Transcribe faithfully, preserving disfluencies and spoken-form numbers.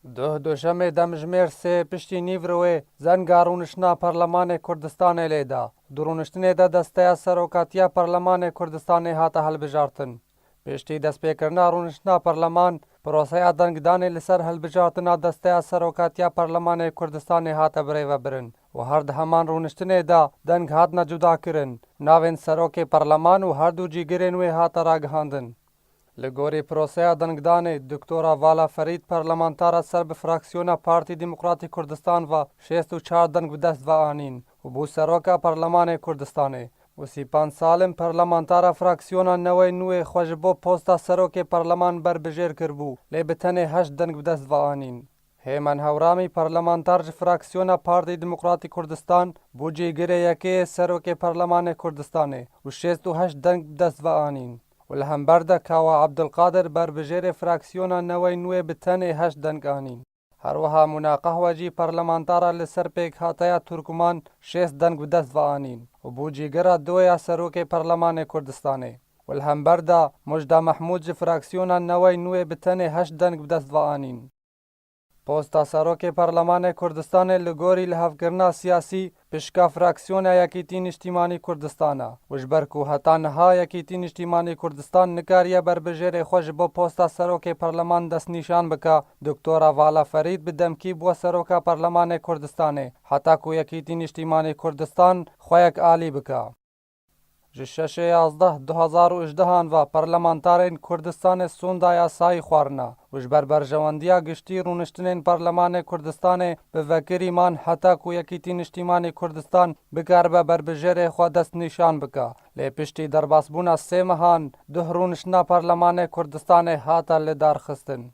Duh duşemê demjimêr sê piştî nîvroyê zenga rûniştina Perlemanê Kurdistanê lê da. Di rûniştinê de desteya serokatiya Perlemanê Kurdistanê hate hilbijartin. Piştî destpêkirina rûniştina Perleman, proseya dengdanê li ser hilbijartina desteya serokatiya Perlemanê Kurdistanê hate birêvebirin û her di heman rûniştinê de deng hatine cudakirin. Navên serokê Perleman û her du cîgirên wê hate ragihandin. Li gorî proseya dengdanê, Doktora Vala Ferîd, parlamentara ser bi fraksiyona Partî Demokratî Kurdistan ve şêst û çar deng bi dest ve anîn û bû seroka Perlemanê Kurdistanê û Sîpan Salim, parlamentara fraksiyona Newey Nûyê, xwe ji bo posta serokê Perleman berbijêr kiribû, lê bi tenê heşt deng bi dest ve anîn. Hêmen Hewramî, parlamentar ji fraksiyona Partî Demokratî Kurdistan, bû cîgirê yekê yê serokê Perlemanê Kurdistanê û şêst û heşt deng bi dest ve anîn. Û li hember de Kawa Abdulkadir, berbijêrê fraksiyona Newey Nûyê, bi tenê heşt deng anîn. Her wiha Mûna Qehwecî, parlamentara li ser pêkhateya Turkuman, şêst deng bi dest ve anîn û bû cîgira duya serokê Perlemanê Kurdistanê. Û li hember de Mujda Mehmûd ji fraksiyona Newey Nûyê bi tenê heşt deng bi dest ve anîn. Posta serokê Perlemanê Kurdistanê li gorî lihevkirina siyasî pişka fraksiyona Yekîtî Niştîmanî Kurdistan e û ji ber ku heta niha Yekîtî Niştîmanî Kurdistan nikariye berbijêrê xwe ji bo posta serokê Perleman destnîşan bike, Doktora Vala Ferîd bi demkî bûye seroka Perlemanê Kurdistanê, heta ku Yekîtî Niştîmanî Kurdistan xwe yek alî bike. Ji şeşê yazdeh du hazar û hejdehan ve parlamentarên Kurdistanê sonda yasayî xwarina û ji ber berjewendiya giştî rûniştinên Parlemanê Kurdistanê bi vekirî man, heta ku Yekîtî Niştîmanî Kurdistan bikaribe berbijêrê xwe destnîşan bike. Lê piştî derbasbûna sê mehan, duh rûniştina Parlemanê Kurdistanê hate lidarxistin.